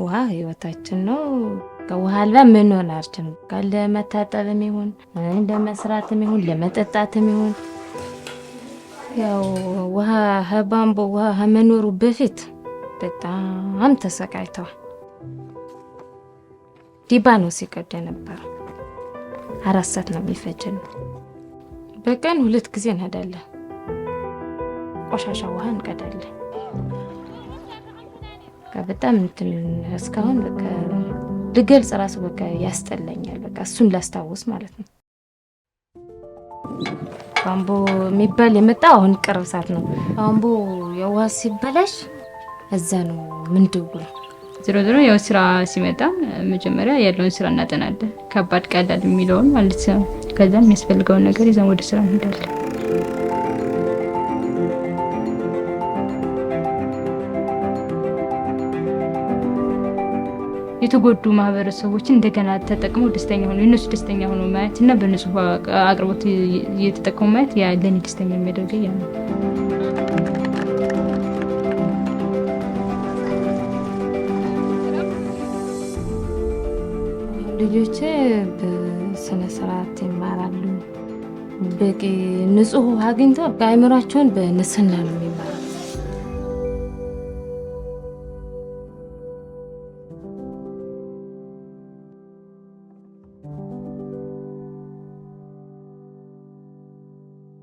ውሃ ህይወታችን ነው። ከውሃ አልባ መኖር አንችልም። ለመታጠብም ይሁን፣ ለመስራትም ይሁን፣ ለመጠጣትም ይሁን። ያው ውሃ ቧንቧ ውሃ ከመኖሩ በፊት በጣም ተሰቃይተዋል። ዲባ ነው ሲቀዳ የነበረው። 4 ሰዓት ነው የሚፈጅን። በቀን ሁለት ጊዜ እንሄዳለን። ቆሻሻ ውሃ እንቀዳለን። በጣም እንትን እስካሁን በቃ ልገልጽ ራሱ በቃ ያስጠላኛል። በቃ እሱን ላስታውስ ማለት ነው። ቧንቧ የሚባል የመጣው አሁን ቅርብ ሰዓት ነው። ቧንቧ የውሃ ሲበላሽ እዛ ነው ምንደውለው። ዞሮ ዞሮ ያው ስራ ሲመጣ መጀመሪያ ያለውን ስራ እናጠናለን። ከባድ ቀላል የሚለውን ማለት ነው። ከዛ የሚያስፈልገውን ነገር ይዘን ወደ ስራ እንሄዳለን። የተጎዱ ማህበረሰቦችን እንደገና ተጠቅመው ደስተኛ ሆኖ፣ የእነሱ ደስተኛ ሆኖ ማየት እና በንጹህ አቅርቦት እየተጠቀሙ ማየት፣ ያ ለእኔ ደስተኛ የሚያደርገኝ ያ ነው። ልጆቼ በስነ ስርዓት ይማራሉ። በቂ ንጹህ ውሃ አግኝተው አእምሯቸውን በንጽህና ነው የሚማሩት።